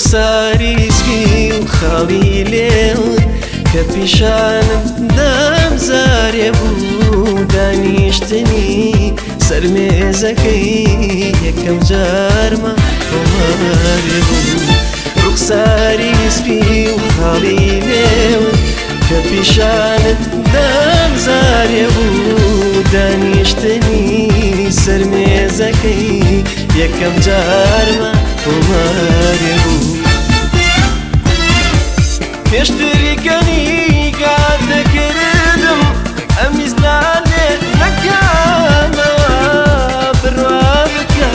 ڕوخساری سپی و خاڵی لێوت کە پیشانت دام زارێ بوو دانیشتنی سەر مێزەکەی یەکەم جارمە خۆمارێ بوو ڕوخساری سپی و خاڵی لێوت کە پیشانت دام زارێ بوو دانیشتنی سەر مێزەکەی یەکەم جارمە خۆمارێ بوو پێشتری کەنیگات دەکردم ئەمیزلالێ نەکامەوە بڕوا بکە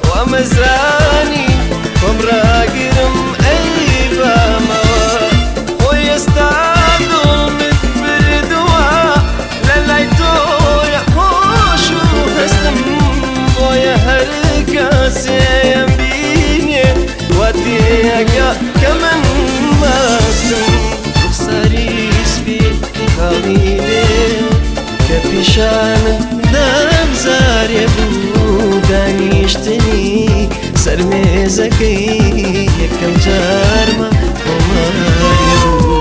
وامەزانی خۆم ڕاگرم ئەی بامەوە خۆی ئێستا دڵمت بردووە لە لای تۆیە خۆش و هەستم بۆیە هەر کەسێم بینێ وا تێئەگا کە من مەستم ڕوخساری سپی خاڵی لێوت کە پیشانت دام زارێ بوو دانیشتنی سەر مێزەکەی یەکەم جارمە خۆمارێ بوو.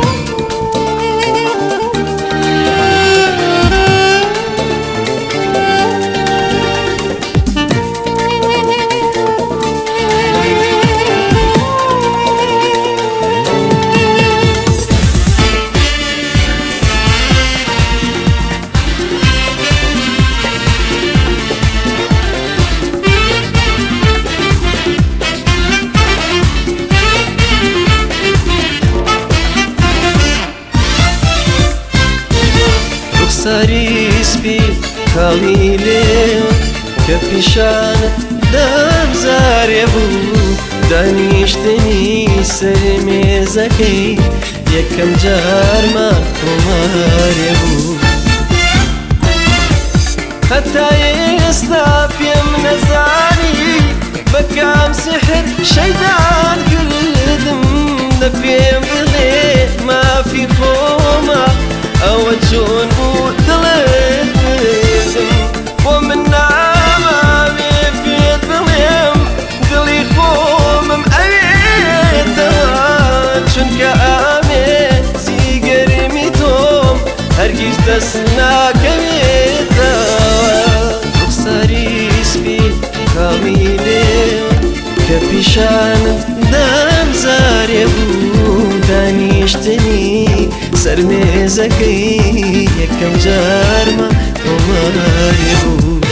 ڕوخساری سپی خاڵی لێوت کە پیشانت دام زارێ بوو دانیشتنی سەر مێزەکەی یەکەم جارمە خۆمارێ بوو. هەتا ئێستا پێم نەزانی بە کام سحر شەیدان کردم دە پێم بڵێ مافی خۆمە ئەوە چۆن بوو دڵت بردم بۆ من ناماوێ پێت بڵێم دڵی خۆمم ئەوێتەوە چونکە ئامێزی گەرمی تۆم هەرگیز دەست ناکەوێتەوە. ڕوخساری سپی خاڵی لێوت کە پیشانت دام زارێ بوو دانیشتنی سەر مێزەکەی یەکەم جارمە خۆمارێ بوو.